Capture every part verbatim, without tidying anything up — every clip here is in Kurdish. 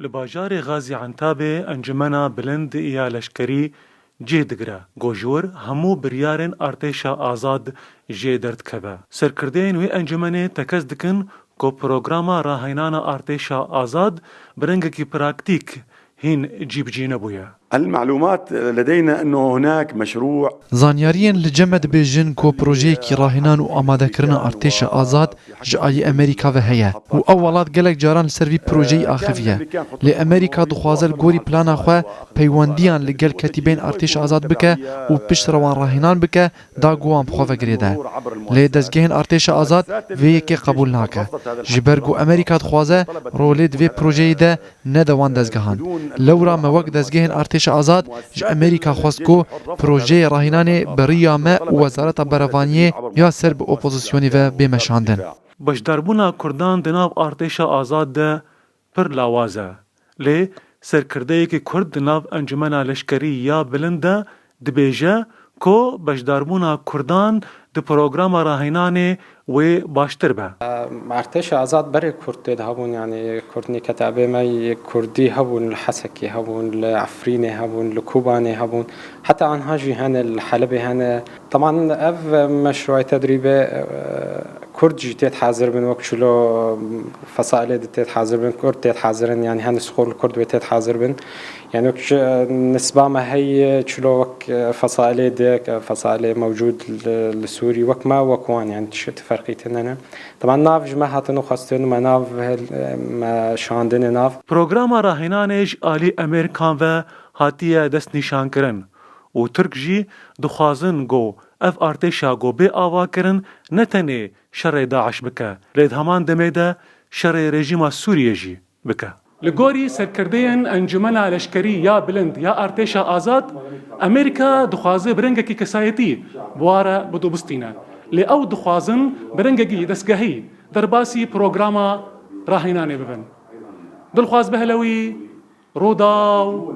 Li bajarê Xazî Entabê encumena bilind ya leşkerî cih digire ku ji wir hemû biryarên artêşa azad jê derdikeve. Serkirdeyên wê encumenê tekez dikin ku programa raheynana artêşa azad bi rengekî praktîk hîn cîbicî nebûye. المعلومات لدينا أنه هناك مشروع. Zanyariyên li cem me dibêjin ku projeyekî rahênan û amadekirina artêşa azad ji alî Amerîka ve heye û ew welat gelek caran li ser vî projeyî axiviye. Lê Amerîka dixwaze li gorî plana xwe peywendiyan li gel ketîbeyên artêşa azad bike û piştre wan rahênan bike, da ku wan bi xwe ve girêde. Lê dezgehên artêşa azad vê yekê qebûl nake. Ji ber ku Amerîka dixwaze rolê di vê projeyê de nede wan dezgehan. Lewra me wek dezgehên artêşa azad ji Amerîka xwest ku projeyê rahînanê bi riya me û Wezareta Berevaniyê ya ser bi opozisyonê ve bê meşandin. Beşdarbûna Kurdan di nav artêşa azad de pir lawaz e. Lê serkirdeyekî Kurd di nav Encumena Leşkerî ya Bilind de dibêje ku beşdarbûna Kurdan di programa rahênanê wê baştir be. Artêşa azad berê Kurd tê de hebûn, yanî Kurd nêkete ebê me yê Kurdî hebûn, li Hesekê hebûn, li Efrînê hebûn, li Kobanê hebûn. Heta anha jî hene, li Helebê hene. Teman ev meşruay tedrîbê, e, Kurd jî tê hazir bin, wek çilo fesailê di tê hazir bin, Kurd tê hazir in, yanî hene sixor li Kurd wê tê hazir bin. Yani wek, e, nisba me heye çilo wek, e, fesailê di, e, fesailê mewcûd li, li Sûrî wek me, wek wan, yani tişt ferqî tune ne. Teman nav ji me hatin û xwestin me nav, e, me şandine nav. Programa rahênanê ji alî Amerîkan ve hatiye destnîşankirin û Tirk jî dixwazin ku ev artêşa ku bê avakirin ne tenê şerê DAIŞ bike, lê di heman demê de şerê rejîma Sûriyê jî bike. Li gorî serkirdeyên Encumena Leşkerî ya Bilind ya Artêşa Azad, Amerîka dixwaze bi rengekî kesayetî bi wa re bidobistîne. Lê ew dixwazin bi rengekî destgehî derbasî programa rahênanê bibin. Dilxwaz Behlewî, Rûdaw,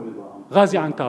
Xazî Entab.